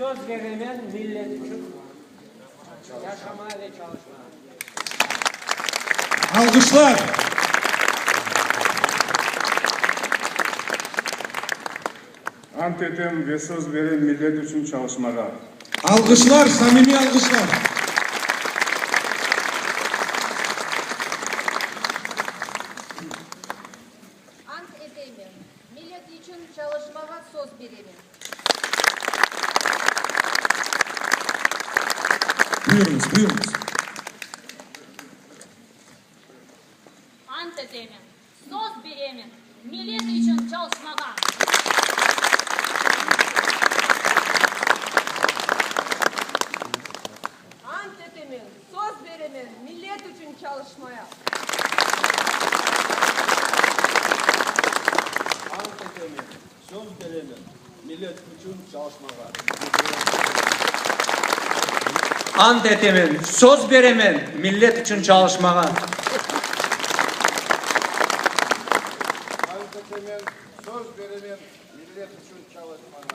Söz beremen millet içün yaşamağa ve çalışmağa. Alğışlar! Ant etem ve söz berem millet içün çalışmağa. Alğışlar, samimiy alğışlar! Ant etemen, millet içün çalışmağa söz beremen. Buyurıñız, buyurıñız. Ant etemen, söz beremen, millet içün çalışmağa. Ant etemen, söz beremen, millet içün çalışmaya. Ant etemen, söz beremen, millet içün çalışmağa. Ant etemen, söz beremen, millet içün çalışmağa. Ant etemen, söz beremen, millet içün çalışmağa.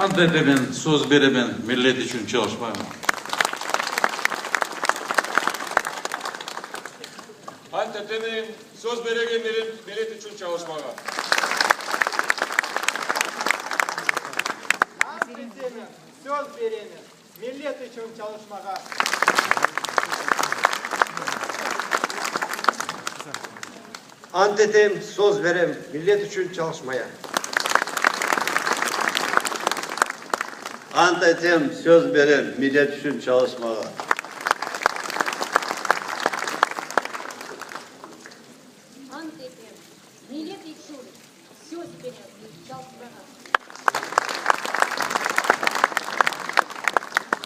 Ant etemen, söz beremen, millet içün çalışmağa. Ant etemen, söz beremen, millet içün çalışmağa. Ant etemen, söz beremen, millet içün çalışmağa. Ant etem, söz berem, millet içün çalışmaya. Ant etem, söz berem, millet içün çalışmağa. Ant etem, millet içün söz berem çalışmağa.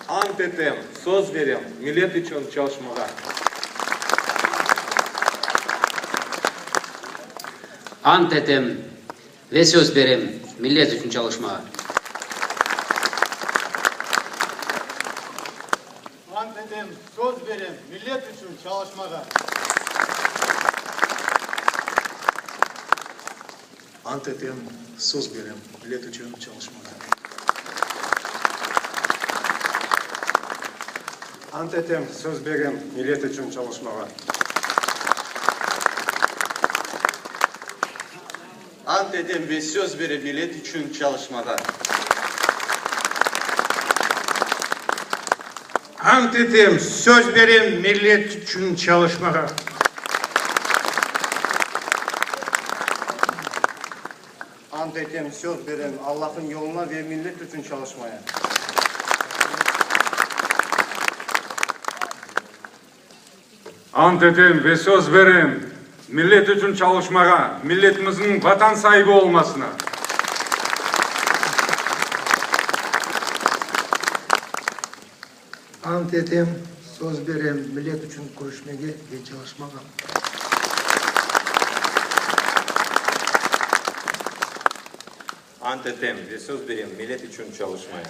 Ant etem, söz berem, millet içün çalışmağa. Ant etem ve söz berem millet içün çalışmağa. Ant etem, söz berem, millet içün çalışmağa. Ant etem, söz berem, millet içün çalışmağa. Ant etem, söz berem, millet içün çalışmağa. Ant etem ve söz berem millet içün çalışmağa. Ant etem, söz berem millet içün çalışmağa. Ant etem, söz berem Allahnıñ yoluna ve millet içün çalışmaya. Ant etem ve söz berem millet içün çalışmağa, milletimizniñ Vatan saibi olmasına. Ant etem, söz berem millet içün küreşmege ve çalışmağa. Ant etem ve söz berem millet içün çalışmaya.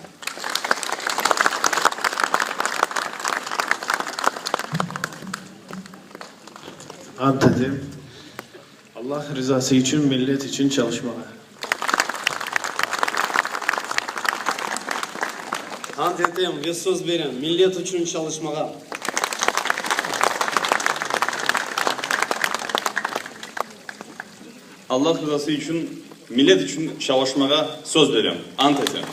Ant etem, Allah rızası içün millet içün çalışmağa. Ant etem ve söz berem millet içün çalışmağa. Allah rızası içün millet içün çalışmağa söz berem. Ant etem.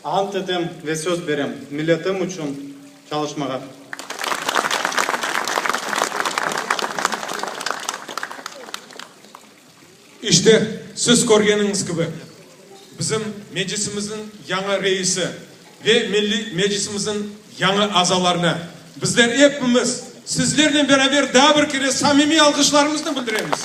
Ant etem ve söz berem milletim içün çalışmağa. İşte, siz körgeniñiz kibi, bizim Meclisimizniñ yañı reisi ve Milliy Meclisimizniñ yañı azalarına bizler epimiz sizlernen beraber daa bir kere samimiy alğışlarımıznı bildiremiz.